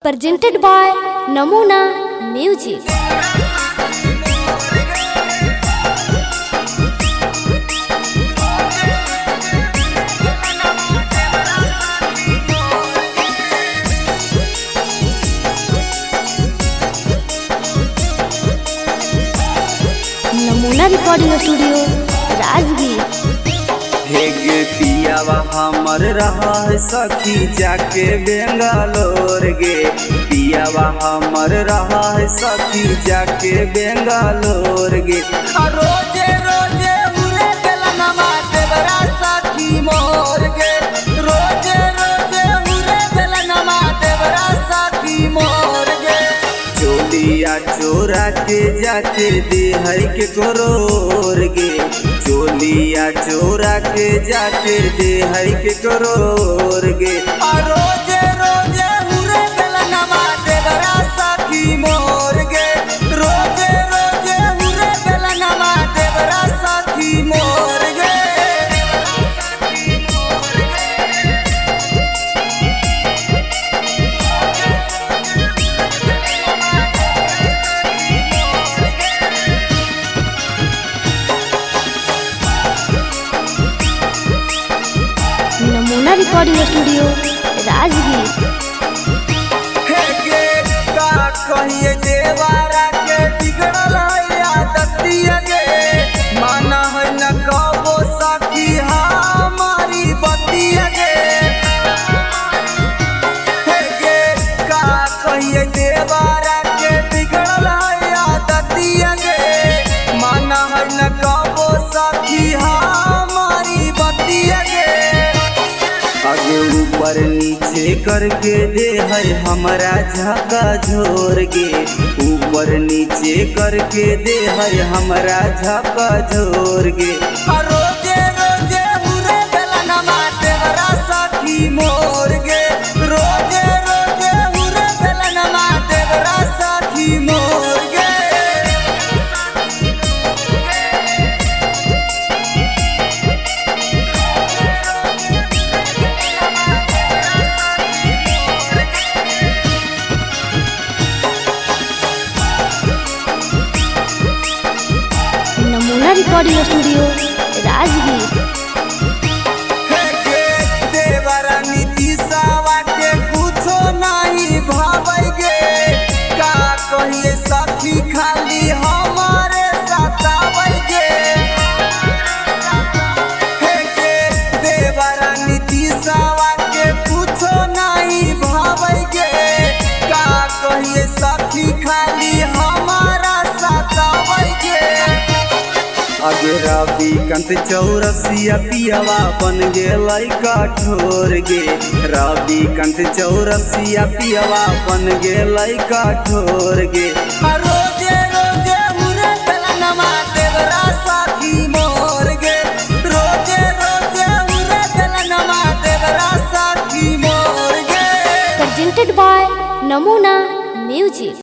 Presented by Namuna Music. Namuna recording studio Rajgir. हे गे पियावा हमर रहा है सखी जाके बेंगलोर गे। पियावा हमर रहा है सखी जाके बेंगलोर गे। आ रोजे रोजे उरे बेलनमा देवरा सखी मोर गे। रोजे रोजे उरे बेलनमा देवरा सखी मोर गे। चोलिया चोरा के जाके दे है के करोर गे। चोलिया चोरा के जाके दे है के करोर गे। आ रोजे रोजे उरे बेलनमा देवरा सखी मोर गे। रोजे रोजे उरे बेलनमा देवरा सखी मोर गे। नमूना रिकॉर्डिंग स्टूडियो राजगीर। हे गे का कहिए देवारा के बिगड़ल है आदतिया गे। माना है न कबो सखी हमारी बतिया गे। हे गे का कहिए देवारा के बिगड़ल है आदतिया गे। माना है न कबो सखी हमारी बतिया गे। आगे ऊपर नीचे करके दे है हमारा झाका झोर गे। ऊपर नीचे करके दे है हमारा झाका झोर गे। आ रोजे रोजे उरे बेलनमा देवरा सखी मोर गे। रोजे रोजे उरे बेलनमा देवरा सखी मोर गे। नमूना रिकॉर्डिंग स्टूडियो राजगीर। हे गे देवरा नीतीशवा के कुछो नहीं भावै गे। का कहिए सखी खाली हमारे सतावै गे। हे गे देवरा नीतीशवा के कुछो नहीं भावै गे। का कहिए सखी खाली हमारा सतावै गे। आगे रवि कंत चौरसिया पियावा बन गेलै कठोर गे। रवि कंत चौरसिया पियावा बन गेलै कठोर गे। आ रोजे रोजे उरे बेलनमा देवरा सखी मोर गे। रोजे रोजे उरे बेलनमा देवरा सखी मोर गे। Presented by Namuna Music.